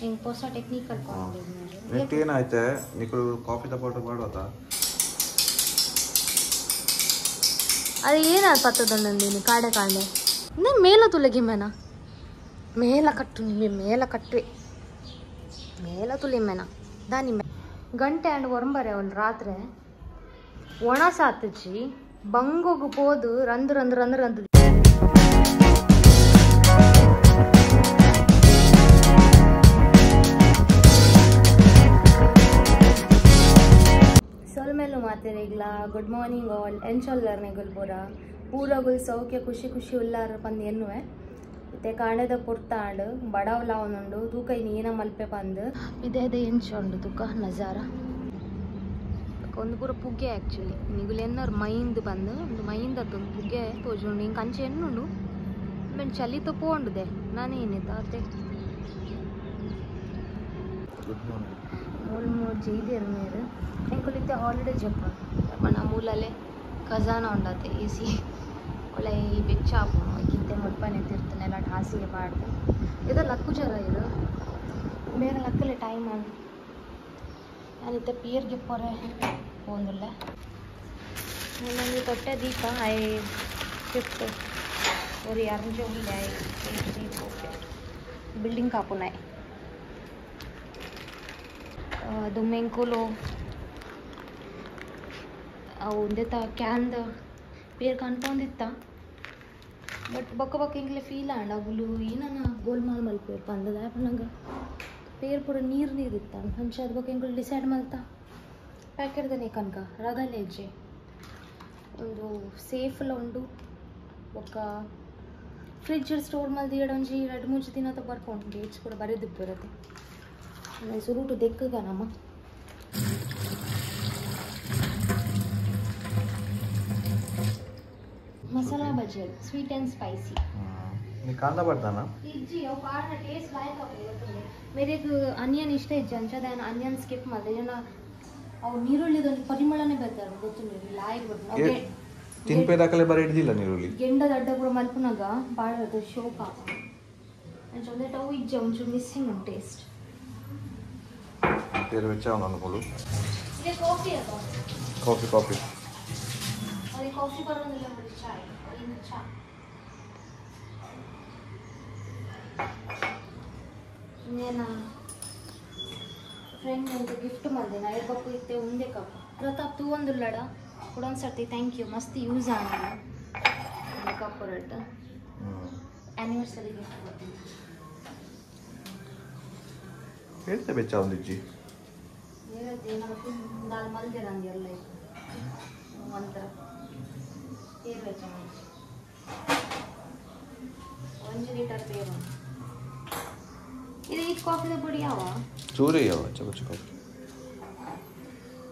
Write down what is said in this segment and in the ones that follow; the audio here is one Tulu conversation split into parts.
ಇಂಗ್ ಹೊಸ ಟೆಕ್ನಿಕಲ್ ಕಾಲೇಜ್ ನೆಕ್ಸ್ಟ್ ಏನಾಯ್ತೆ ನಿಕುಲು ಕಾಫಿದ ಪೌಡರ್ ಮಾಡುವತಾ ಅದು ಏನಾದ ಪತ್ತದಂಡಿ ಕಾಡೆ ಕಾಂಡೆ ಇನ್ನು ಮೇಲ ತುಲಗಿ ಮೇನ ಮೇಲ ಕಟ್ಟು ನಿಮ್ಮೆ ಮೇಲ ಕಟ್ಟುವೆ ಮೇಲ ತುಲಿ ಮೇನ ದಾನಿ ಗಂಟೆ ಆಂಡ್ ಒರಂಬರೆ ಅವಳು ರಾತ್ರಿ ಒಣ ಸಾತುಜಿ ಬಂಗೋಗು ಪೋದು ರಂದು ರಂದು ರಂದು ರಂದು ಸೊಲ್ಮೇಲು ಮಾತಿರಿಗ್ಲ ಗುಡ್ ಮಾರ್ನಿಂಗ್ ಆಲ್ ಎಂಚೊಲ್ಲರ್ ನೆಗುಲ್ ಪೂರ ಪೂರಗುಲ್ ಸೌಖ್ಯ ಖುಷಿ ಖುಷಿ ಉಲ್ಲಾರ ಪಂದ್ ಎನ್ನುವೆ ಇತ್ತೆ ಕಾಂಡೆದ ಪೊರ್ತಾಂಡ್ ಬಡವಲ ಒಂದುಂಡು ತೂಕ ಇನಿ ಏನ ಮಲ್ಪೆ ಪಂದ್ ಇದೇ ಇದೆ ಎಂಚ ಉಂಡು ತೂಕ ನಜಾರ ಒಂದು ಪೂರ ಪುಗ್ಗೆ ಆ್ಯಕ್ಚುಲಿ ನಿಗುಲು ಎನ್ನರ್ ಮೈಂದ್ ಬಂದು ಒಂದು ಮೈಂದ ಒಂದು ಪುಗ್ಗೆ ತೋಜುಂಡು ಹಿಂಗೆ ಕಂಚೆ ಎನ್ನುಂಡು ಆಮೇಲೆ ಚಲಿ ತಪ್ಪೋಂಡುದೆ ನಾನೇನಿತ್ತು ಅತ್ತೆ ಮೂಲು ಮೂರು ಜೈದೇರು ಮೇರು ಎಂಕುಲಿತ್ತೆ ಹಾಲಿಡೇ ಜಪ್ಪ ಪಂಡ ಮೂಲಲೆ ಖಜಾನ ಉಂಡತೆ ಎ ಸಿ ಒಳ್ಳೆ ಈ ಬೆಚ್ಚ ಆಪುಂಡು ಇತ್ತೆ ಮುಲ್ಪನೆ ತಿರ್ತನೆಲ್ಲ ಹಾಸಿಗೆ ಪಾಡ್ದು ಇದು ಲಕ್ಕು ಜರ ಇದು ಬೇರೆ ಲಕ್ಕಲೆ ಟೈಮ್ ಆಂಡ್ ನಾನಿತ್ತೆ ಪೇರ್ಗೆ ಪೊರೆ ಪೋಂದುಲ್ಲೆ ಒಂದೊಂದು ತೊಟ್ಟೆ ದೀಪ I fifth ഒരു ಅರಂಜೆ ಉಲ್ಲೆ I 3 4 building ಕಾಪುನಾಯ್ ದುಮ್ಮೆಂಕುಲು ಅವು ಒಂದೆತ ಕ್ಯಾನ್ದ ಪೇರ್ ಕನ್ಪೊಂದಿತ್ತ ಬಟ್ ಬೊಕ್ಕ ಬೊಕ್ಕ ಇಂಗ್ಲೆ ಫೀಲ್ ಆಂಡ್ ಅಗುಲು ಏನನ ಗೋಲ್ಮಾಲ್ ಮಲ್ಪೇರ್ ಪಂದದ ಪನ್ನಗ ಪೇರ್ ಪೂರ ನೀರು ನೀರು ಇತ್ತ ಅಂಚ ಅದ್ ಬೊಕ್ಕ ಎಂಕುಲು ಡಿಸೈಡ್ ಮಲ್ತ ಪ್ಯಾಕೆಟ್ದನೆ ಕನಕ ರಗಲೆ ಹೆಜ್ಜೆ ಒಂದು ಸೇಫ್ಲ ಉಂಡು ಬೊಕ್ಕ ಫ್ರಿಜ್ ಸ್ಟೋರ್ ಮಲ್ದಿ ಒಂಜಿ ರಡ್ಡ್ ಮೂಜಿ ದಿನ ಬರ್ಪುಂಡು ಡೇಟ್ಸ್ ಕೂಡ ಬರೆದಿಪ್ಪುರತೆ ಸುರುಟು ದೆಕ್ಕಗ ನಮ್ಮ ಮಸಾಲಾ ಬಜ್ಜಿ ಸ್ವೀಟ್ ಆ್ಯಂಡ್ ಸ್ಪೈಸಿ ನೀ ಕಾಂದ ಪಡ್ತಾನ ಇಜ್ಜಿ ಅವು ಪಾಡ್ನ ಟೇಸ್ಟ್ ಲಾಯ್ಕ್ ಆಪುಂಡು ಮೇರೆಗ್ ಅನಿಯನ್ ಇಷ್ಟ ಇಜ್ಜಿ ಅಂಚ ದಾಯನ ಅನಿಯನ್ ಸ್ಕಿಪ್ ಮಲ್ದೆ ಜನ ಅವು ನೀರುಳ್ಳಿದೊಂದು ಪರಿಮಳನೇ ಬರ್ತಾರೆ ಗೊತ್ತುಂಡು ಲಾಯ್ಕ್ ಬರ್ಪುಂಡು ತಿನ್ಪೆ ದಾಖಲೆ ಬರ ಹಿಡ್ದಿಲ್ಲ ನೀರುಳ್ಳಿ ಗೆಂಡದ ಅಡ್ಡ ಪೂರ ಮಲ್ಪುನಗ ಪಾಡದು ಶೋಕ ಅಂಚ ಒಂದೇಟ ಅವು ಇಜ್ಜಿ ಒಂಚೂರು ಮಿಸ್ಸಿಂಗ್ ಉಂಟು ಟೇಸ್ಟ್ ಪೇರು ವೆಚ್ಚ ಅನುಕೂಲ ಇದೆ ಕಾಫಿ ಅದ ಕಾಫಿ ಕಾಫಿ ಅದೇ ಕಾಫಿ ಬರೋದಿಲ್ಲ ಬರೀ ಚಾಯ್ ಇನ್ನು ಚಾ ಇನ್ನೇನ ಫ್ರೆಂಡ್ ಒಂದು ಗಿಫ್ಟ್ ಮಲ್ದಿನ ಐದು ಇತ್ತೆ ಒಂದೇ ಕಪ್ ಪ್ರತಾಪ್ ತೂವೊಂದುಲ್ಲಡ ಕೊಡೊಂದು ಸರ್ತಿ thank you ಮಸ್ತ್ ಯೂಸ್ ಆಂಡ್ ಕಪ್ ರಡ್ಡ್ ಆ್ಯನಿವರ್ಸರಿ ಗಿಫ್ಟ್ ಕೊಡ್ತೀನಿ ಹೇಳ್ತೆ ಬೆಚ್ಚ ಒಂದಿಜ್ಜಿ ಏನಾದ್ರು ದಾಲ್ ಮಲ್ದಿರಂಗಿಲ್ಲ ಒಂಥರ ಪೇರು ವೆಚ್ಚ ಒಂಜಿ ಲೀಟರ್ ಪೇರು ಇದು ಇದು ಕಾಫಿದ ಪುಡಿ ಯಾವ ಚೂರಿ ಯಾವ ಚಬಚ ಕಾಫಿ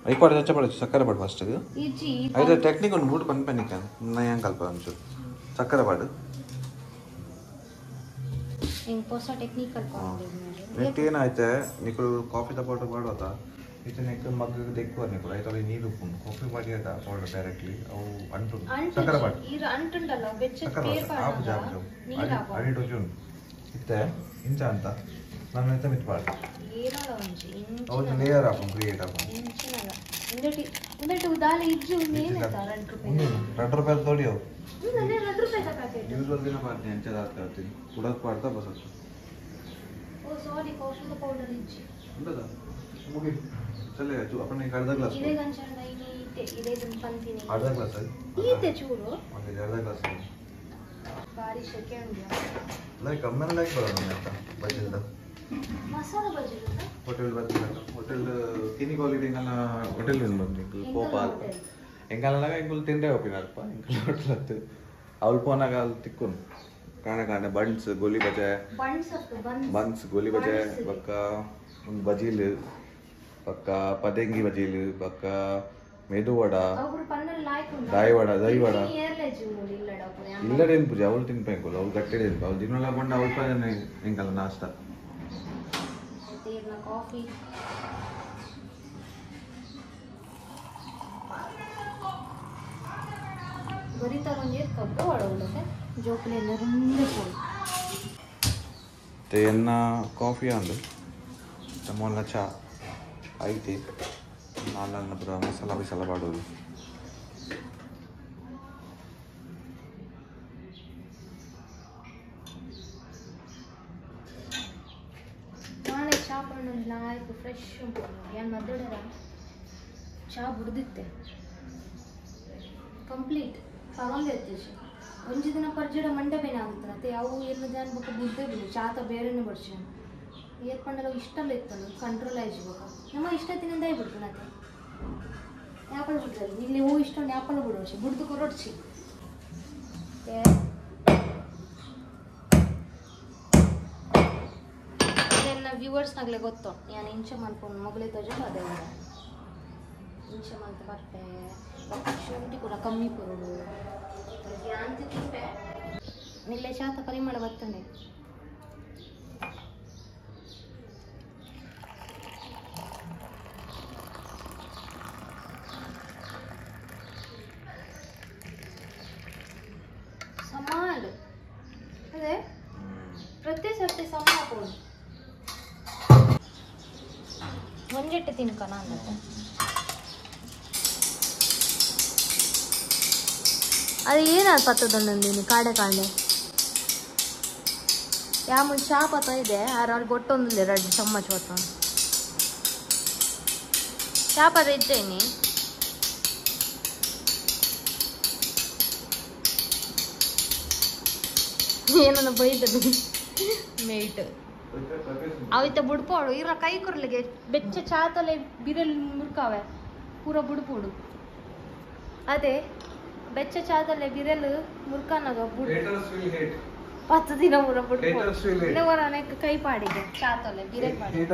ಐಪಾಡು ಚಚ್ಚ ಪಡ ಸಕ್ಕರೆ ಪಾಡು ಫಸ್ಟ್ ಇಜ್ಜಿ ಐದು ಟೆಕ್ನಿಕ್ ಒಂದು ಮೂಡು ಪನ್ಪೆನಿಕ ನಯಂ ಕಲ್ಪ ಒಂಚೂರು ಸಕ್ಕರೆ ಪಾಡು ಹಿಂಗೆ ಹೊಸ ಟೆಕ್ನಿಕಲ್ ಕಾಲೇಜ್ ನೆಕ್ಸ್ಟ್ ಏನಾಯ್ತೆ ನಿಕುಲು ಕಾಫಿದ ಪೌಡರ್ ಮಾಡುವತಾ ಇತ್ತೆ ನೆಕ್ ಮಗ್ಗ ದೆಕ್ಕುವ ನಿಕುಲು ಐತೊಳೆ ನೀರು ಉಪ್ಪುಂಡು ಕಾಫಿ ಮಾಡಿ ಆಯ್ತಾ ಪೌಡರ್ ಡೈರೆಕ್ಟ್ಲಿ ಅವು ಅಂಟು ಸಕ್ಕರೆ ಪಾಡು ಈರು ಅಂಟುಂಡಲ್ಲ ಬೆಚ್ಚ ಸಕ್ಕರೆ ಪೇರ್ ಆಪು ಪಾಡ ಜಾಪು ನೀರು ಆಪು ಅಡಿ ಡೋಜು ಉಂಟು ಇತ್ತೆ ಇಂಚ ಅಂತ ನಾನು ಇತ್ತೆ ಮಿತ್ ಪಾಡು ಏನಾಳ ಒಂಜಿ ಅವು ಲೇಯರ್ ಆಪುಂಡು ಕ್ರಿಯೇಟ್ ಆಪುಂಡು ಇಂಚಿನಲ್ಲ ಒಂದೆಟಿ ಒಂದೆಟಿ ಉದಾಲ ಇಜ್ಜಿ ಒಂದು ಏನಾಯ್ತಾ 2 ರೂಪಾಯಿ 2 ರೂಪಾಯಿ ತೋಡಿ ಅವು ಒಂದೇ 2 ರೂಪಾಯಿ ಪ್ಯಾಕೆಟ್ ಯೂಸ್ವಲ್ ದಿನ ಪಾಡ್ತೀನಿ ಅಂಚದ ಆಗ್ತಾ ಕುಡಕ್ ಪಾಡ್ತಾ ಬಸ್ ಓ ಸಾರಿ ಕಾಫಿದ ಪೌಡರ್ ಇಜ್ಜಿ ಉಂಟದ ಮುಗಿ ಚಲೇ ಆಯ್ತು ಅಪ್ಪನ ಈಗ ಅರ್ಧ ಗ್ಲಾಸ್ ಇದೇ ಗಂಚಂಡ ಇನಿ ಇತ್ತೆ ಇದೇ ಪಂತಿನಿ ಅರ್ಧ ಗ್ಲಾಸ್ ಈತೆ ಚೂರು ಒಂದು ಅರ್ಧ ಗ್ಲಾಸ್ ಬಾರಿ ಶೆಕೆ ಉಂಡು ಲೈಕ್ ಅಮ್ಮನ ಲೈಕ್ ಬರೋಣ ಆಯ್ತಾ ಬಜ್ಜಿಲ್ದ ಮಸಾಲ ಬಜ್ಜಿ ಹೋಟೆಲ್ ಬಜ್ಜಿ ಹೋಟೆಲ್ ಕಿನಿ ಕ್ವಾಲಿಟಿ ಎಂಗಲ್ನ ಹೋಟೆಲ್ ಉಂಡು ಎಂಕುಲು ಪೋಪ ಅಲ್ಪ ಎಂಕಲ್ನಾಗ ಎಂಕುಲು ತಿಂಡೆ ಹೋಪಿನ ಅಲ್ಪ ಎಂಕಲ್ ಹೋಟೆಲ್ ಹತ್ತು ಅವಳು ಪೋನಾಗ ಅಲ್ಲಿ ತಿಕ್ಕುನು ಕಾಣೆ ಕಾಣೆ ಬನ್ಸ್ ಗೋಲಿ ಬಜೆ ಬನ್ಸ್ ಅತ್ತು ಬನ್ಸ್ ಬನ್ಸ್ ಗೋಲಿ ಬಜೆ ಬೊಕ್ಕ ಒಂದು ಬಜೀಲ್ ಬೊಕ್ಕ ಪದೆಂಗಿ ಬಜೀಲ್ ಬೊಕ್ಕ ಮೆದು ವಡ ಅವ್ರು ಪನ್ನಲ್ ಲಾಯ್ಕ್ ಉಂಡು ದಾಯಿ ವಡ ದಹಿ ವಡ ಏರ್ಲೆಜ್ ಮೂಡಿ ಇಲ್ಲಡ ಪುರ ಇಲ್ಲಡೆ ಏನು ಪೂಜೆ ಅವಳು ತಿನ್ಪ ಎಂಕುಲು ಅವಳು ಗಟ್ಟಿ ತಿನ್ಪ ಅವಳು ದಿನಲ ಬಂಡ ಅವಳು ಎಂಕಲ್ಲ ನಾಷ್ಟ ತೇರ್ನ ಕಾಫಿ ಬರೀತಾರ ಒಂಜಿ ಕಬ್ಬು ಒಳಗುಂಡತೆ ಜೋಕುಲೆ ರುಂಡೆ ಪೋಡು ತೇನ್ನ ಕಾಫಿ ಅಂದು ಮೊಲ್ಲ ಚಾ ಐತೆ ನಾಲ್ಕು ಪೂರ ಮಸಾಲ ಬಿಸಾಲ ಪಾಡೋದು ನಾಳೆ ಚಾ ಪಣ್ಣು ಲಾಯ್ಕ್ ಫ್ರೆಶ್ ಉಂಟು ಏನು ಮದ್ದಡರ ಚಾ ಬುಡ್ದಿತ್ತೆ ಕಂಪ್ಲೀಟ್ ಪವಂಗ ಇತ್ತು ಒಂಜಿ ದಿನ ಪರ್ಜಡ ಮಂಡೆ ಬೇನೆ ಆಗುತ್ತೆ ಮತ್ತೆ ಯಾವ ಏನು ಜಾನ್ ಬೊಕ್ಕ ಬುದ್ಧೆ ಬಿಡು ಚಾತ ಬೇರೆನೆ ಬಡ್ಸಿ ಏರ್ ಪಂಡಲ ಇಷ್ಟಲ್ಲ ಇತ್ತು ಕಂಟ್ರೋಲ್ ಆಯ್ತು ನಮ್ಮ ಇಷ್ಟ ತಿನ್ನಂದೇ ಬಿಡ್ತು ಮತ್ತೆ ಯಾಪಲ್ ಬಿಡ್ರಲ್ಲಿ ಇಲ್ಲಿ ಹೂ ಇಷ್ಟೊಂದು ಯಾಪಲ್ ಬಿಡೋಡ್ಸಿ ಬುಡ್ದು ಕೊರೊಡ್ಸಿ ನನ್ನ ವ್ಯೂವರ್ಸ್ನಾಗಲೇ ಗೊತ್ತು ನಾನು ಇಂಚ ಮಲ್ಕೊಂಡು ಮಗಳೇ ತೋಜ ಅದೇ ಇಂಚ ಮಲ್ತ ಬರ್ಪೆ ಶುಂಠಿ ಕೂಡ ಕಮ್ಮಿ ಪೊರುಡು ಅಂತ ತಿಂಪೆ ನಿಲ್ಲೆ ಶಾತ ಪರಿಮಳ ಬರ್ತಂಡೆ ಸಮಾಲು ಅದೇ ಪ್ರತಿ ಸರ್ತಿ ಸಮ ಹಾಕೋದು ಒಂಜೆಟ್ಟೆ ತಿನ್ಕ ನಾನು ಅದು ಏನಾದ್ರು ಪತ್ತದೊಂದೊಂದಿನಿ ಕಾಡೆ ಕಾಡೆ ಯಾಮೂಲ್ ಚಾ ಪತ್ತ ಇದೆ ಆರಲ್ಲಿ ಬೊಟ್ಟೊಂದಿಲ್ಲ ಎರಡು ಚಮ್ಮಚ್ ಪತ್ತ ಚಾ ಪತ್ತ ಇದ್ದೇನೆ ಏನನ್ನ ಬೈದದು ಮೇಟ್ ಅವಿತ ಬುಡ್ಪೋಡು ಇರ ಕೈ ಕೊರ್ಲಿಗೆ ಬೆಚ್ಚ ಚಾತಲೆ ಬಿರಲ್ ಮುರ್ಕಾವೆ ಪೂರ ಬುಡ್ಪೋಡು ಅದೇ ಬೆಚ್ಚ ಚಾತಲೆ ಬಿರಲ್ ಮುರ್ಕಾನಾಗ ಬುಡ್ 10 ದಿನ ಪೂರ ಬುಡ್ಪೋಡು ಕೈ ಪಾಡಿಗೆ ಚಾತಲೆ ಬಿರಲ್ ಪಾಡಿ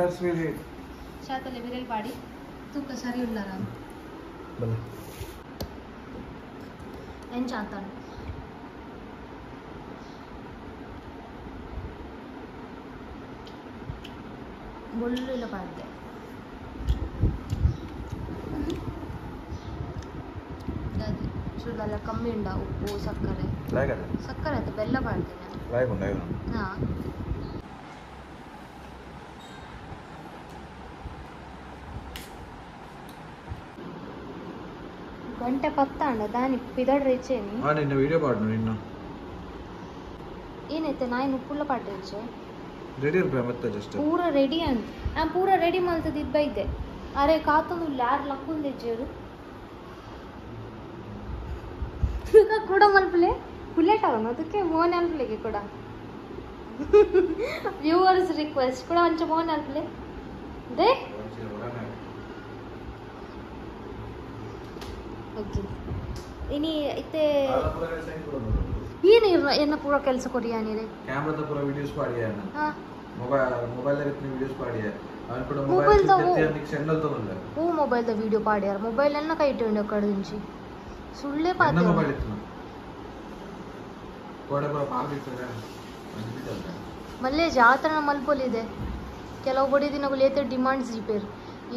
ಚಾತಲೆ ಬಿರಲ್ ಪಾಡಿ ತೂಕ ಸರಿ ಇಲ್ಲ ನಾನು ಎಂಚ ಅಂತಾನೆ ಬೊಳ್ಳುಲ್ಲ ಪಾಡ್ದೆ ಶುಗಲ್ಲ ಕಮ್ಮಿ ಉಂಡ ಉಪ್ಪು ಸಕ್ಕರೆ ಸಕ್ಕರೆ ಆಯ್ತು ಬೆಲ್ಲ ಪಾಡ್ತೇನೆ ಹಾಂ ಗಂಟೆ ಪತ್ತಾಂಡ ದಾನಿ ಪಿದಡ್ರೆ ಇಚ್ಚೇನಿ ನಿನ್ನ ವಿಡಿಯೋ ಪಾಡ್ನು ನಿನ್ನ ಏನೈತೆ ನಾಯಿನ ಉಪ್ಪುಲ್ಲ ಪಾಡ್ರೆ ಇಚ್ಚೆ ರೆಡಿ ಇರ್ಬೇಕು ಮತ್ತೆ ಜಸ್ಟ್ ಪೂರ ರೆಡಿ ಅಂತ ನಾನು ಪೂರ ರೆಡಿ ಮಲ್ತದ ಇಬ್ಬೈತೆ ಅರೆ ಕಾತೊಂದು ಯಾರು ಲಕ್ಕೊಂದಿಜ್ಜೇರು ಕೂಡ ಮಲ್ಪಲೆ ಬುಲೆಟ್ ಅವನು ಅದಕ್ಕೆ ಮೋನ್ ಅಲ್ಪಲೆಗೆ ಕೂಡ ವ್ಯೂವರ್ಸ್ ರಿಕ್ವೆಸ್ಟ್ ಕೂಡ ಒಂಚ ಮೋನ್ ಅಲ್ಪಲೆ they okay ಇನಿ ಇತ್ತೆ ಏನು ಎನ್ನ ಪೂರ ಕೆಲಸ ಕೊರಿಯಾನಿರೆ ಕ್ಯಾಮ್ರಾದ ಪೂರ ವಿಡಿಯೋಸ್ ಪಾಡಿಯ ಮೊಬೈಲ್ ಮೊಬೈಲ್ ಇತ್ತಿನ ವಿಡಿಯೋಸ್ ಪಾಡಿಯ ಅವನ್ ಕೂಡ ಮೊಬೈಲ್ the send ತಗೊಂಡ ಓ ಮೊಬೈಲ್ the video ಪಾಡಿಯಾರ ಮೊಬೈಲ್ ಅನ್ನ ಕೈ ಇಟ್ಟುಂಡ ಕಡದಿಂಚಿ ಸುಳ್ಳೆ ಪಾತೆ ಎನ್ನ ಮೊಬೈಲ್ ಇತ್ತು ಕೋಡೆ ಪೂರ ಪಾರ್ದಿತ್ತು ಮಲ್ಲೆ ಜಾತ್ರೆ ಮಲ್ಪೊಲಿದೆ ಕೆಲವು ಬಡಿ ದಿನಗಳು ಏತೆ ಡಿಮಾಂಡ್ಸ್ ರಿಪೇರ್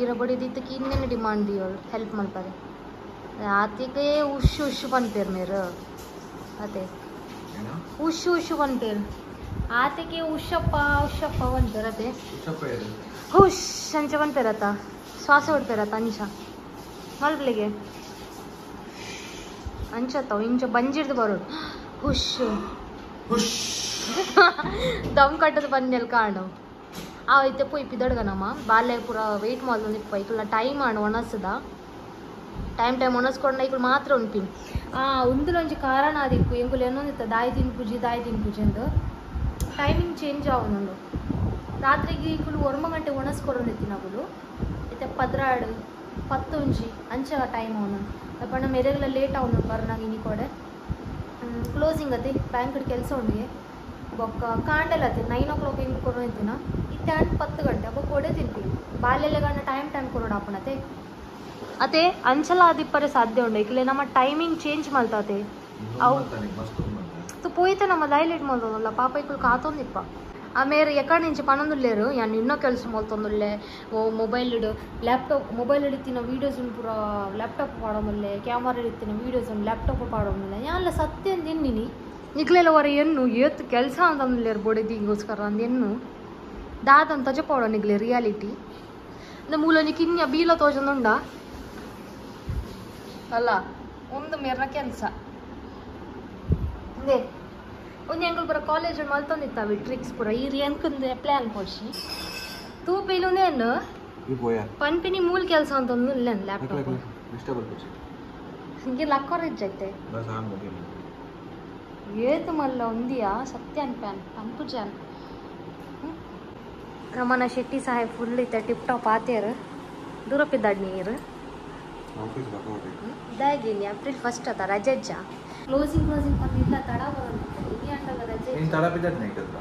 ಈರ ಬಡಿ ದಿತ್ತಕ್ಕೆ ಇನ್ನೇನು ಡಿಮಾಂಡ್ ದಿಯೋಳು ಹೆಲ್ಪ್ ಮಲ್ಪರೆ ಆತಿಗೆ ಉಶ್ ಉಶ್ ಪನ್ಪೇರ್ ಮೇರು ಅದೇ ಉಶ್ ಉಶ್ ಪನ್ಪೇರ್ ಆತಿಗೆ ಉಷಪ್ಪ ಉಷಪ್ಪ ಪನ್ಪೇರ್ ಅದೇ ಹುಷ್ ಅಂಚ ಪನ್ಪೇರತ್ತ ಶ್ವಾಸ ಹೊಡ್ಪೇರತ್ತ ಅಂಚ ಮಲ್ಪಲಿಗೆ ಅಂಚತ್ತಾವ ಇಂಚ ಬಂಜಿರ್ದು ಬರೋದು ಹುಷ್ ದಮ್ ಕಟ್ಟದ ಬಂದೆಲ್ ಕಾಣು ಆ ಐತೆ ಪೋಯ್ ಪಿದಡ್ಗ ನಮ್ಮ ಬಾಲ್ಯ ಪೂರ ವೆಯ್ಟ್ ಮಾಡೋದು ಇಪ್ಪ ಟೈಮ್ ಆಣು ಒಣಸದ ಟೈಮ್ ಟೈಮ್ ಒಣಸ್ಕೊಂಡ ಇಕ್ಳು ಮಾತ್ರ ಉಂಪಿನಿ ಆ ಒಂದುಲೊಂಜಿ ಕಾರಣ ಆದಿಪ್ಪು ಎಂಕುಲು ಏನೊಂದಿತ್ತ ದಾಯಿ ತಿನ್ಪುಜಿ ದಾಯಿ ತಿನ್ಪುಜಿ ಅಂದು ಟೈಮಿಂಗ್ ಚೇಂಜ್ ಆವೊಂದುಂಡು ರಾತ್ರಿಗೆ ಇಕ್ಳು ಒರ್ಮ ಗಂಟೆ ಒಣಸ್ಕೊಡೊಂದಿತ್ತಿ ನಗುಲು ಇತ್ತೆ ಪದ್ರಾಡು ಪತ್ತೊಂಜಿ ಅಂಚ ಟೈಮ್ ಅವನು ಪಂಡ ಮೆರೆಗೆಲ್ಲ ಲೇಟ್ ಅವನು ಬರ್ನಾಗ ಇನಿ ಕೊಡೆ ಕ್ಲೋಸಿಂಗ್ ಅತಿ ಬ್ಯಾಂಕ್ ಕೆಲಸ ಉಂಡಿಗೆ ಬೊಕ್ಕ ಕಾಂಡಲ ಅತಿ 9 o'clock ಹಿಂಗೆ ಕೊಡೋದಿನ ಇತ್ತೆ ಅಂಡ್ 10 ಗಂಟೆ ಬೊಕ್ಕ ಕೊಡೆ ತಿನ್ಪಿಲಿ ಬಾಲ್ಯಲೆ ಗಂಡ ಟೈಮ್ ಟೈಮ್ ಕೊಡೋಣ ಅಪ್ಪನತೆ ಅತೆ ಅಂಚಲ ಆದಿಪ್ಪರೆ ಸಾಧ್ಯ ಉಂಡು ಇಕ್ಲೆ ನಮ್ಮ ಟೈಮಿಂಗ್ ಚೇಂಜ್ ಮಲ್ತಾತೆ ಅವು ಪೋಯ್ತೆ ನಮ್ಮ ಲೈಲೇಟ್ ಮಲ್ತದಲ್ಲ ಪಾಪ ಇಕ್ಳು ಕಾತೊಂದಿಪ್ಪ ಆಮೇಲೆ ಎಕ್ಕಡೆ నుంచి ಪನೊಂದುಲ್ಲೇರು ಯಾನ್ ಇನ್ನೋ ಕೆಲಸ ಮಲ್ತೊಂದುಲ್ಲೆ ಓ ಮೊಬೈಲ್ ಇಡು ಲ್ಯಾಪ್ಟಾಪ್ ಮೊಬೈಲ್ ಇಡ್ತಿನ ವೀಡಿಯೋಸ್ ಪೂರ ಲ್ಯಾಪ್ಟಾಪ್ ಪಾಡೊಂದುಲ್ಲೆ ಕ್ಯಾಮರಾ ಇಡ್ತಿನ ವೀಡಿಯೋಸ್ ಲ್ಯಾಪ್ಟಾಪ್ ಪಾಡೊಂದುಲ್ಲೆ ಯಾನ್ಲ ಸತ್ಯ ಅಂದ್ ಎನ್ನಿನಿ ನಿಕ್ಲೆಲ್ಲ ಹೊರ ಎನ್ನು ಏತ್ ಕೆಲಸ ಅಂತಂದುಲ್ಲೇರು ಬೊಡೆದಿಗೋಸ್ಕರ ಅಂದ್ ಎನ್ನು ದಾದನ್ ತಜ ಪೋಡೋ ನಿಗ್ಲೆ ರಿಯಾಲಿಟಿ ಮೂಲೊಂಜಿ ಕಿನ್ಯ ಬೀಲ ತೋಜೊಂದುಂಡ ಅಲ್ಲ ಒಂದು ಮೇರ್ನ ಕೆಲಸ ಇಂದೇ ಒಂದು ಎಂಕುಲು ಪೂರ ಕಾಲೇಜ್ ಮಲ್ತೊಂದಿತ್ತಾವೆ ಟ್ರಿಕ್ಸ್ ಪೂರ ಈರ್ ಎಂಕುಂದು ಪ್ಲ್ಯಾನ್ ಪೋಡ್ಸಿ ತೂಪಿಲುಂದೇನು ಪನ್ಪಿನಿ ಮೂಲ ಕೆಲಸ ಅಂತ ಒಂದು ಇಲ್ಲ ಲ್ಯಾಪ್ಟಾಪ್ ಹಿಂಗೆ ಲಕ್ಕೋರ್ ಇಜ್ಜೈತೆ ಏತು ಮಲ್ಲ ಒಂದಿಯಾ ಸತ್ಯ ಅನ್ಪ್ಯಾನ್ ಪಂಪುಜಾನ್ ರಮಣ ಶೆಟ್ಟಿ ಸಾಹೇಬ್ ಫುಲ್ ಇತ್ತ ಟಿಪ್ ಟಾಪ್ ಆತೇರು ದೂರಪ್ಪಿದ್ದಾಡ್ ನೀರು ಇದಾಗಿನಿ ಏಪ್ರಿಲ್ 1 ಅತ ರಜೆಜ್ಜ ಕ್ಲೋಸಿಂಗ್ ಕ್ಲೋಸಿಂಗ್ ಪಂದು ಇಲ್ಲ ತಡ ಬರೋದು ಇನಿ ಅಂಡಲ್ಲ ರಜೆ ನೀನು ತಡ ಬಿದ್ದದ್ ನೈಕದ್ರ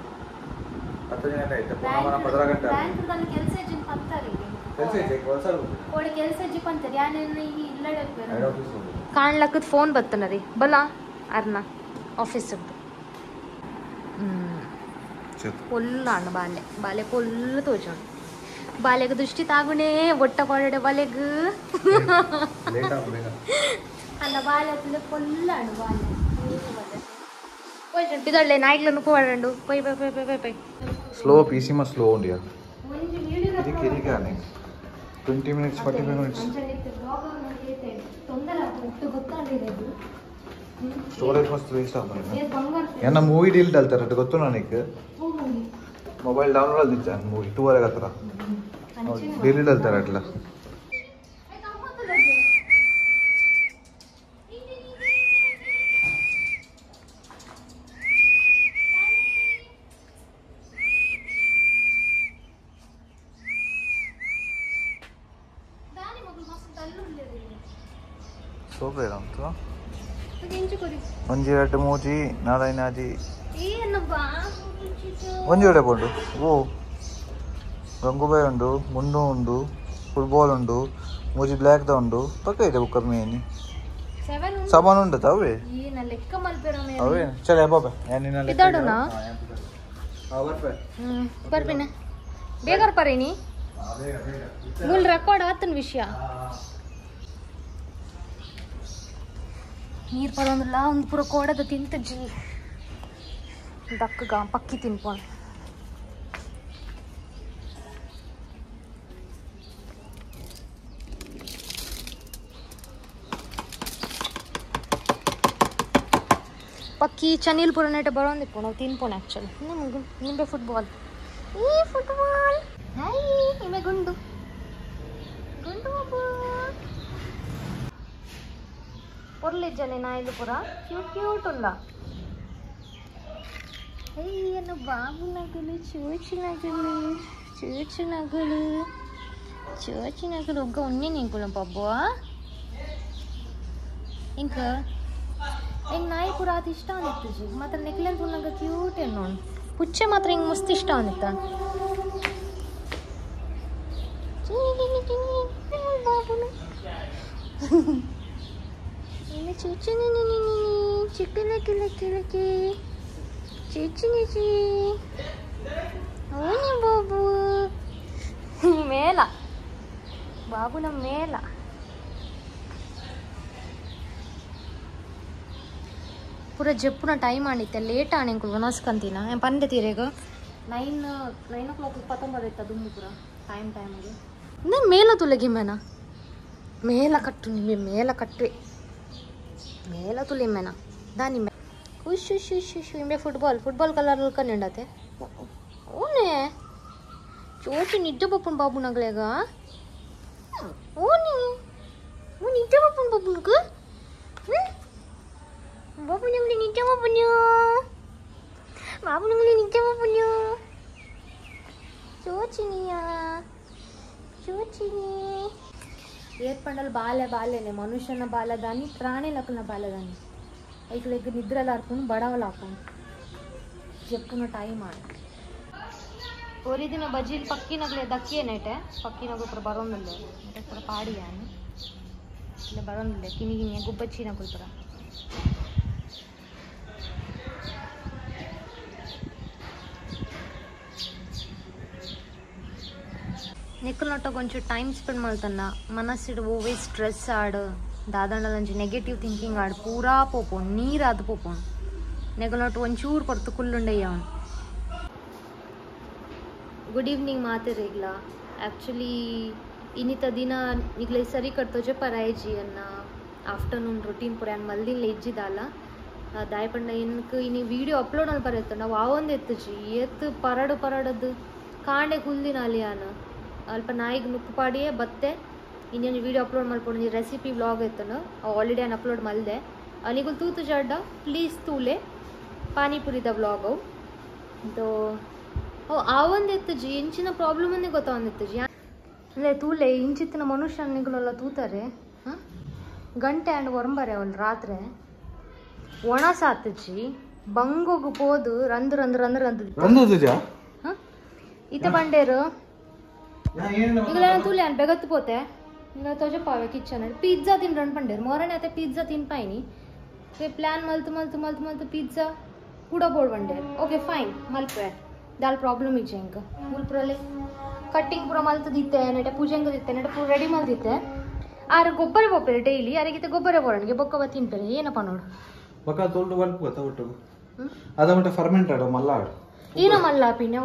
10 ಜನ ಆಯ್ತು ಪುನಃ 15 ಗಂಟೆ ಬ್ಯಾಂಕ್ದಲ್ಲಿ ಕೆಲಸ ಇಜ್ಜಿನ ಪಂತಾರಿ ಕೆಲಸ ಇಜ್ಜೆ ಕೆಲಸ ಕೋಡಿ ಕೆಲಸ ಇಜ್ಜಿ ಪಂತಾರಿ ಯಾನೇನ ಈ ಇಲ್ಲಡೆ ಕಾಣ್ಲಕ್ಕದ ಫೋನ್ ಬತ್ತನ ರೀ ಬಲ ಅರ್ನ ಆಫೀಸ್ ಪೊಲ್ಲು ಬಾಲೆ ಬಾಲೆ ಪೊಲ್ಲು ತೋಜೋಣ ಬಾಲೆಗ್ ದೃಷ್ಟಿ ತಾಗುಣೆ ಒಟ್ಟ ಪಾಡಡೆ ಬಾಲೆಗ್ ಅಲ್ಲ ಬಾಲೆ ಪೊಲ್ಲಾಡು ಬಾಲೆ ಬಿದೊಳ್ಳೆ ನಾಯಿಗ್ಲನ್ನು ಪೋಡಂಡು ಪೈ ಪೈ ಪೈ ಪೈ ಪೈ ಸ್ಲೋ ಪೀಸಿ ಮ ಸ್ಲೋ ಉಂಡಿಯಾ ಕಿರಿಗಾನೆ 20 ಮಿನಿಟ್ಸ್ 45 ಮಿನಿಟ್ಸ್ ಸ್ಟೋರೇಜ್ ಮಸ್ತ್ ವೇಸ್ಟ್ ಆಗ್ತದೆ ಏನ ಮೂವಿ ಡೀಲ್ ಡಲ್ತಾರೆ ಅದು ಗೊತ್ತು ನನಗೆ ಮೊಬೈಲ್ ಡೌನ್ಲೋಡ್ ಅಲ್ದಿದ್ದ ಮೂವಿ 2 ವರೆಗೆ ಹತ್ರ ಡೀಲ್ ಡಲ್ತಾರೆ ಅಟ್ಲ ಸೋಪೇರ ಅಂತ ಒಂಜಿ ಎರಡು ಮೂಜಿ ನಾರಾಯಣಾಜಿ ಒಂಜಿ ಎಡೆ ಪೋಂಡು ಓ ಗಂಗೂಬಾಯಿ ಉಂಡು ಗುಂಡು ಉಂಡು ಫುಟ್ಬಾಲ್ ಉಂಡು ಮೂಜಿ ಬ್ಲ್ಯಾಕ್ the ಉಂಡು ಪಕ್ಕ ಇದೆ ಬುಕ್ಕರ್ ಮೇನಿ ಸಾಮಾನು ಉಂಡು ಅವೇ ಅವೇ ಚಲ ಬಾಬಾ ಬೇಗ ಪರೇನಿ ಮೂಲ ರೆಕಾರ್ಡ್ ಆತನ ವಿಷಯ ನೀರು ಪಡೊಂದುಲ್ಲ ಒಂದು ಪೂರ ಕೋಡದ ತಿಂತಜ್ಜಿ ದಕ್ಕಗ ಪಕ್ಕಿ ತಿನ್ಪೋಣ ಪಕ್ಕಿ ಚನಿಲ್ ಪೂರ ನೆಟ ಬರೋಂದಿಪ್ಪು ನಾವು ತಿನ್ಪೋಣ ಆ್ಯಕ್ಚುಲಿ ನಮಗೆ ನಿಂಬೆ ಫುಟ್ಬಾಲ್ ಈ ಫುಟ್ಬಾಲ್ ಹಾಯ್ ನಿಂಬೆ ಗುಂಡು ಗುಂಡು ಬಾಬು ಪೊರ್ಲಿಜ್ಜನೆ ನಾಯಿಲು ಪೂರ ಕ್ಯೂಟ್ ಕ್ಯೂಟ್ ಉಲ್ಲ ಅಯ್ಯನ ಬಾಬು ನಗಲು ಚೋಚಿ ನಗಲು ಚೋಚಿ ನಗಲು ಚೋಚಿ ನಗಲು ಒಗ್ಗ ಉನ್ನೆ ನಿಂಕುಲ ಪಬ್ಬು ಇಂಕ ಎಂಗ್ ನಾಯಿ ಪೂರ ಆತ ಇಷ್ಟ ಅನಿತ್ತು ಮಾತ್ರ ನೆಕ್ಲೆನ್ ತುನ್ನಗ ಕ್ಯೂಟ್ ಎನ್ನೋಣ ಪುಚ್ಚೆ ಮಾತ್ರ ಹಿಂಗೆ ಮಸ್ತ್ ಇಷ್ಟ ಅನಿತ್ತ ಬಾಬುನು ಬಾಬು ಮೇಲ ಬಾಬುನ ಮೇಲ ಪೂರ ಜಪ್ಪುನ ಟೈಮ್ ಆಣಿತ್ತೆ ಲೇಟ್ ಆಣೆ ವನಸ್ಕಂತಿನ ಪಂಡೆ ತೀರೆಗ 9 o'clock 19 ಇತ್ತ ದುಮ್ಮು ಪೂರ ಟೈಮ್ ಟೈಮಿಗೆ ಮೇಲ ತುಲಗಿ ಮೇನ ಮೇಲ ಕಟ್ಟು ನಿಮಗೆ ಮೇಲ ಕಟ್ಟುವೆ ಮೇಲ ತುಲಿ ಮೇನ ದಾನಿ ಮೇ ಖುಷ್ ಶು ಶು ಶು ಇಂಬೆ ಫುಟ್ಬಾಲ್ ಫುಟ್ಬಾಲ್ ಕಲರ್ ಕಣ್ಣಂಡತೆ ಓನೆ ಚೋಚು ನಿದ್ದೆ ಬಪ್ಪನ್ ಬಾಬು ನಗಲೇಗ ಓನಿ ಓ ನಿದ್ದೆ ಬಪ್ಪನ್ ಬಾಬುನಗ ಬಾಬು ನಗಲೆ ನಿದ್ದೆ ಬಪ್ಪನು ಬಾಬು ನಗಲೆ ನಿದ್ದೆ ಬಪ್ಪನು ಚೋಚಿನಿಯಾ ಚೋಚಿನಿ ಏರ್ಪಂಡಲ್ ಬಾಲೆ ಬಾಲೆನೆ ಮನುಷ್ಯನ ಬಾಲದಾನಿ ಪ್ರಾಣಿ ಲಕ್ಕನ ಬಾಲದಾನಿ ಐಕ್ಲೆಗ್ ನಿದ್ರೆಲ್ಲ ಹಾಕೊಂಡು ಬಡವಲ ಹಾಕೊಂಡು ಜಪ್ಪುನ ಟೈಮ್ ಆಣ ಒರಿ ದಿನ ಬಜಿಲ್ ಪಕ್ಕಿನಗ್ಲೆ ದಕ್ಕಿಯೇನೈಟೆ ಪಕ್ಕಿನಗು ಪೂರ ಬರೋಂದಿಲ್ಲ ಮತ್ತೆ ಪೂರ ಪಾಡಿಯಾನು ಇಲ್ಲ ಬರೋಂದಿಲ್ಲ ಕಿನಿ ಗಿನಿಯ ಗುಬ್ಬಚ್ಚಿನಗುಲ್ ಪೂರ ನಿಕ್ಕಲ್ನೊಟ್ಟ ಕೊಂಚ ಟೈಮ್ ಸ್ಪೆಂಡ್ ಮಾಡ್ತಾನ ಮನಸ್ಸಿಡು ಓವೇ ಸ್ಟ್ರೆಸ್ ಆಡು ದಾದಂಡಲಂಚಿ ನೆಗೆಟಿವ್ ಥಿಂಕಿಂಗ್ ಆಡು ಪೂರಾ ಪೋಪೋಣ್ ನೀರಾದ ಪೋಪೋಣ್ ನೆಗಲ್ನೊಟ್ಟು ಒಂಚೂರು ಪೊರ್ತು ಕುಲ್ಲುಂಡಯ್ಯ ಅವನು ಗುಡ್ ಈವ್ನಿಂಗ್ ಮಾತೆರೆಗ್ಲ. ಆ್ಯಕ್ಚುಲಿ ಇನ್ನಿತ ದಿನ ನಿಗ್ಲೆ ಸರಿ ಕಟ್ಟೋಜೆ ಪರಾಯಿಜಿ ಅನ್ನ ಆಫ್ಟರ್ನೂನ್ ರೊಟೀನ್ ಪೂರ ಯಾನ್ ಮಲ್ದಿನ್ಲ ಇಜ್ಜಿದಾಲ. ದಾಯ ಪಂಡ ಎನ್ಕ್ ಇನಿ ವೀಡಿಯೋ ಅಪ್ಲೋಡ್ ಮಲ್ಪರೆ ಇತ್ತುಂಡ ವಾವೊಂದು ಎತ್ತುಜಿ ಏತ್ ಪರಡು ಪರಡದು ಕಾಂಡೆ ಕುಲ್ದಿನಾಲಿ ಯಾನ್ ಅಲ್ಪ ನಾಯಿಗ್ ನುಕ್ಕು ಪಾಡಿಯೇ ಬತ್ತೆ ಇನ್ನೊಂದು ವೀಡಿಯೋ ಅಪ್ಲೋಡ್ ಮಲ್ಪೊಂದು ರೆಸಿಪಿ ವ್ಲಾಗ್ ಇತ್ತುಂಡು ಆಲ್ರೆಡಿ ಯಾನ್ ಅಪ್ಲೋಡ್ ಮಲ್ದೆ. ನಿಗುಲ್ ತೂತು ಜಡ್ಡ ಪ್ಲೀಸ್ ತೂಲೆ ಪಾನಿಪುರಿದ ವ್ಲಾಗ್ ಅವು. ಅವು ಆವೊಂದು ಎತ್ತುಜಿ ಇಂಚಿನ ಪ್ರಾಬ್ಲಮ್ ಅನ್ನೇ ಗೊತ್ತಾವೊಂದಿತ್ತುಜಿ. ಅಂದರೆ ತೂಲೆ ಇಂಚಿತ್ತಿನ ಮನುಷ್ಯ ನಿಗುಲೆಲ್ಲ ತೂತಾರೆ. ಹಾಂ ಗಂಟೆ ಆಂಡ್ ಒರಂಬರೆ ಅವಳು ರಾತ್ರಿ ಒಣ ಸಾತುಜಿ ಬಂಗೋಗು ಪೋದು ರಂದು ರಂದು ರಂದು ರಂದು ಇತ್ತ ಬಂಡೇರು ಈಗಲ ತೂಲೆ ಅನ್ ಬೆಗತ್ತು ಪೋತೆ ತೋಜ ಪಾವೆ ಕಿಚನ್ ಪಿಜ್ಜಾ ತಿನ್ರನ್ ಪಂಡೇರು ಮೊರನೆ ಅತ್ತೆ ಪಿಜ್ಜಾ ತಿನ್ಪಾಯಿನಿ ಪ್ಲಾನ್ ಮಲ್ತು ಮಲ್ತು ಮಲ್ತು ಮಲ್ತು ಪಿಜ್ಜಾ ಕೂಡ ಬೋರ್ಡ್ ಬಂಡೇರು. ಓಕೆ ಫೈನ್ ಮಲ್ಪೆ ದಾಲ್ ಪ್ರಾಬ್ಲಮ್ ಇಜ್ಜೆ ಇಂಕ ಮುಲ್ಪುರಲ್ಲೇ ಕಟ್ಟಿಂಗ್ ಪೂರ ಮಲ್ತದಿತ್ತೆ ನೆಟೆ ಪೂಜೆಂಗ ದಿತ್ತೆ ನೆಟೆ ಪೂರ ರೆಡಿ ಮಲ್ದಿತ್ತೆ. ಆರು ಗೊಬ್ಬರ ಪೋಪೆರೆ ಡೈಲಿ ಅರೆಗಿತ್ತೆ ಗೊಬ್ಬರ ಬೋಡಣಿಗೆ ಬೊಕ್ಕವ ತಿನ್ಪೆರೆ ಏನಪ್ಪ ನೋಡು ಬೊಕ್ಕ ತೋಲ್ಡು ಬಲ್ಪು ಗೊತ್ತಾ ಒಟ್ಟು ಅದ ಮಟ್ಟ ಫರ್ಮೆಂಟ್ ಆಡು ಮಲ್ಲ ಆಡು ಏನ ಮಲ್ಲ ಪಿನ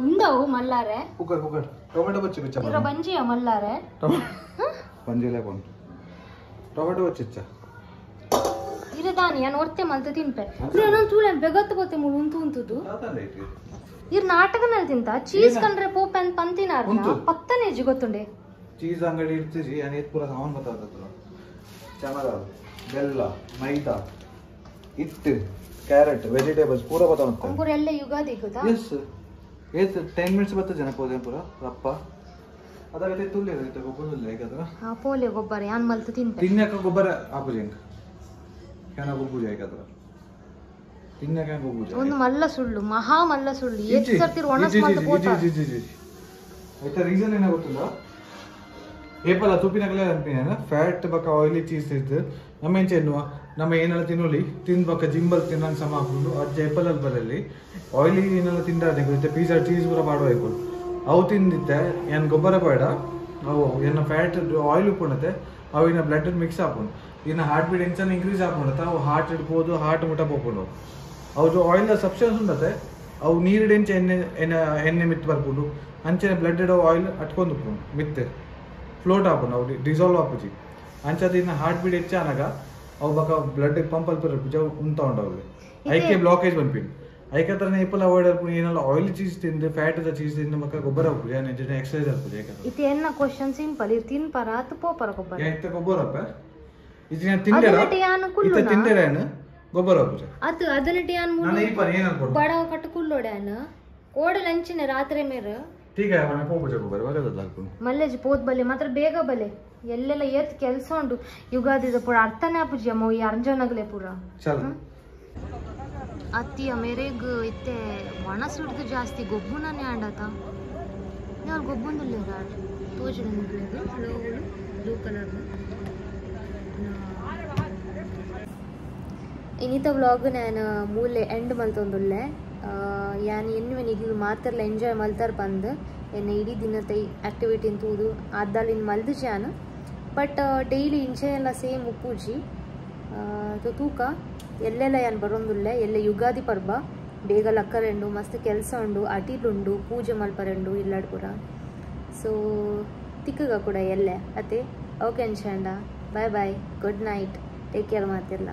ಉಂಡವು ಮಲ್ಲಾರೆ ಕುಕ್ಕರ್ ಕುಕ್ಕರ್ ಟೊಮೆಟೊ ಬಚ್ಚಿ ಬಿಚ್ಚ ಇರ ಬಂಜಿಯ ಮಲ್ಲಾರೆ ಬಂಜಿಲೆ ಕೊಂಡು ಟೊಮೆಟೊ ಬಚ್ಚಿಚ್ಚ ಇರದಾನಿ ನಾನು ಒರ್ತೆ ಮಲ್ತ ತಿನ್ಪೆ ನಾನು ತೂಳೆ ಬೆಗತ್ತು ಬೋತೆ ಮುಳು ಉಂತು ಉಂತುದು ಇರ್ ನಾಟಕನಲ್ಲಿ ತಿಂತ ಚೀಸ್ ಕಂಡ್ರೆ ಪೋಪೆ ಅಂತ ಪಂತಿನಾರ ಪತ್ತನೇಜಿ ಗೊತ್ತುಂಡೆ ಚೀಸ್ ಅಂಗಡಿ ಇಡ್ತೀರಿ ಅನೇಕ ಪೂರ ಸಾಮಾನು ಗೊತ್ತಾಗ್ತದೆ. ಚಮರ ಬೆಲ್ಲ ಮೈದಾ ಹಿಟ್ಟು ಕ್ಯಾರೆಟ್ ವೆಜಿಟೇಬಲ್ಸ್ ಪೂರ ಬತ್ತಾವಂತೆ ಪೂರ ಎಲ್ಲ ಯುಗಾದಿ ಗೊತ್ತಾ. ಎಸ್ ಏತ್ 10 ಮಿನಿಟ್ಸ್ ಬತ್ತ ಜನ ಪೋದೆ ಪೂರ ರಪ್ಪ ಅದಾಗತ್ತೆ ತುಲ್ಲೆ ಇರುತ್ತೆ ಗೊಬ್ಬರ ಹೇಗಾದ್ರ ಹಾ ಪೋಲೆ ಗೊಬ್ಬರ ಯಾನ್ ಮಲ್ತು ತಿನ್ಪೆ ತಿನ್ನಕ ಗೊಬ್ಬರ ಆಪುಜಿ ಎಂಕ್ ಕ್ಯಾನ ಗೊಬ್ಬರ ಹೇಗಾದ್ರ ತಿನ್ನಕ ಗೊಬ್ಬರ ಒಂದು ಮಲ್ಲ ಸುಳ್ಳು ಮಹಾ ಮಲ್ಲ ಸುಳ್ಳು ಏತ್ ಸರ್ತಿ ಒಣಸ್ ಮಲ್ತು ಪೋತ. ಜಿ ಜಿ ಜಿ ಐತ ರೀಸನ್ ಏನ ಗೊತ್ತುಂಡ ಏಪಲ ತುಪ್ಪಿನಗಲೇ ಅನ್ಪಿನ ಫ್ಯಾಟ್ ಬಕ್ಕ ಆಯಿಲಿ ಚೀಸ್ ಇತ್ತು ನಮ್ಮ ಎಂಚ ಎನ್ನುವ ನಮ್ಮ ಏನೆಲ್ಲ ತಿನ್ನೋಲಿ ತಿಂದು ಬಕ್ಕ ಜಿಂಬಲ್ ತಿನ್ನೋ ಸಮ ಹಾಕೊಂಡು ಅಜ್ಜ ಏಪಲಲ್ಲಿ ಬರಲಿ ಆಯಿಲಿ ಏನೆಲ್ಲ ತಿಂದ ಪಿಜ್ಜಾ ಚೀಸ್ ಪೂರ ಮಾಡುವ ಅವು ತಿಂದಿತ್ತೆ ಏನು ಗೊಬ್ಬರ ಬೇಡ ಅವು ಏನ ಫ್ಯಾಟ್ ಆಯಿಲ್ ಉಪ್ಪುಂಡತ್ತೆ ಅವು ಇನ್ನು ಬ್ಲಡ್ ಮಿಕ್ಸ್ ಹಾಕೊಂಡು ಇನ್ನು ಹಾರ್ಟ್ ಬೀಟ್ ಎಂಚನ ಇನ್ಕ್ರೀಸ್ ಹಾಕೊಂಡತ್ತೆ ಅವು ಹಾರ್ಟ್ ಇಡ್ಬೋದು ಹಾರ್ಟ್ ಮುಟ್ಟ ಪೋಪುಂಡು ಅವು ಆಯಿಲ್ ಸಬ್ಸ್ಟೆನ್ಸ್ ಉಂಡತ್ತೆ ಅವು ನೀರಿಡ್ ಎಂಚ ಎಣ್ಣೆ ಎಣ್ಣೆ ಎಣ್ಣೆ ಮಿತ್ತು ಬರ್ಪುಂಡು ಅಂಚನೆ ಬ್ಲಡ್ ಆಯಿಲ್ ಅಟ್ಕೊಂಡು ಉಪ್ಪುಂಡು ಮಿತ್ತೆ ಫ್ಲೋಟ್ ಆಪುಂಡು ಅವು ಡಿಸಾಲ್ವ್ ಆಪುಜಿ ಅಂಚದ ಇನ್ನು ಹಾರ್ಟ್ ಬೀಟ್ ಹೆಚ್ಚಾನಾಗ ಅವು ಬಕ ಬ್ಲಡ್ ಪಂಪ್ ಅಲ್ಪ ಪೂಜ ಉಂತ ಉಂಡವು ಐಕೆ ಬ್ಲಾಕೇಜ್ ಬಂದ್ಪಿನ್ ಐಕೆ ಹತ್ರನೇ ಏಪಲ್ ಅವಾಯ್ಡ್ ಆಪುಂಡು ಏನೆಲ್ಲ ಆಯಿಲ್ ಚೀಸ್ ತಿಂದು ಫ್ಯಾಟ್ ಚೀಸ್ ತಿಂದು ಮಕ್ಕ ಗೊಬ್ಬರ ಆಪುಜಿ ಎಕ್ಸರ್ಸೈಸ್ ಆಪುಜಿ ಯಾಕಂದ್ರೆ ಇತ್ತೆ ಎನ್ನ ಕ್ವಶನ್ ಸಿಂಪಲ್ ಇರ್ ತಿನ್ಪರ ಅತ್ ಪೋಪರ ಗೊಬ್ಬರ ಇತ್ತೆ ಗೊಬ್ಬರ ಅಪ್ಪ ಇತ್ತೆ ತಿಂದೆರ ಇತ್ತೆ ತಿಂದೆರ ಏನು ಗೊಬ್ಬರ ಆಪುಜಿ ಅದು ಅದನ್ನಟಿ ಯಾನ್ ನಾನು ಈ ಪರ ಏನು ಅನ್ಕೊಂಡು ಬಡವ ಕಟ್ಟು ಕುಲ್ಲೋಡೆ ಅನ್ನ ಕೋಡಲ್ ಅಂಚಿನ ರಾತ್ರಿ ಮೇರು ठीक है ಮನೆ ಪೋಪುಜ ಗೊಬ್ಬರ ಬರದಲ್ಲ ಹಾಕೊಂಡು ಮಲ್ಲೇಜ್ ಪೋತ್ ಬಲೆ ಮಾತ್ರ ಬೇಗ ಬಲೆ ಎಲ್ಲೆಲ್ಲ ಏತ್ ಕೆಲಸ ಉಂಟು ಯುಗಾದಿದ ಪೂರ ಅರ್ಥನೇ ಆಪುಜಿ ಅಮ್ಮ ಈ ಅರ್ಜನಗಲೆ ಪೂರ ಚಲ ಅತ್ತಿಯ ಮೇರೆಗ್ ಇತ್ತೆ ಒಣಸುಡ್ದು ಜಾಸ್ತಿ ಗೊಬ್ಬುನನೇ ಆಂಡತ ನೀವು ಗೊಬ್ಬುಂದುಲ್ಲೇರ ತೋಜುನ ಮುಗ್ಲೇದು ಬ್ಲೂ ಕಲರ್. ಇನ್ನಿತ ವ್ಲಾಗ್ ನಾನು ಮೂಲೆ ಎಂಡ್ ಮಲ್ತೊಂದುಲ್ಲೆ. ಯಾನ್ ಎನ್ನುವೆ ನಿಗ್ಲು ಮಾತ್ರಲ ಎಂಜಾಯ್ ಮಲ್ತಾರ್ ಪಂದ್ ಎನ್ನ ಇಡೀ ದಿನದ ಆಕ್ಟಿವಿಟಿ ತೂದು ಆದ್ದಾಲಿನ ಮಲ್ದು ಜಾನ್ ಬಟ್ ಡೈಲಿ ಇಂಚೆ ಎಲ್ಲ ಸೇಮ್ ಉಪ್ಪುಜಿ ತೂಕ ಎಲ್ಲೆಲ್ಲ ಯಾನ್ ಬರೋಂದುಲ್ಲೆ. ಎಲ್ಲ ಯುಗಾದಿ ಪರ್ಬ ಬೇಗ ಲಕ್ಕರೆಂಡು ಮಸ್ತ್ ಕೆಲಸ ಉಂಡು ಅಟಿಲುಂಡು ಪೂಜೆ ಮಲ್ಪರೆಂಡು ಇಲ್ಲಾಡ್ ಪೂರ ಸೊ ತಿಕ್ಕಗ ಕೂಡ ಎಲ್ಲೆ ಅತೆ. ಓಕೆ ಅನ್ಶಂಡ, bye bye, good night, take care ಮಾತಿರ್ಲ.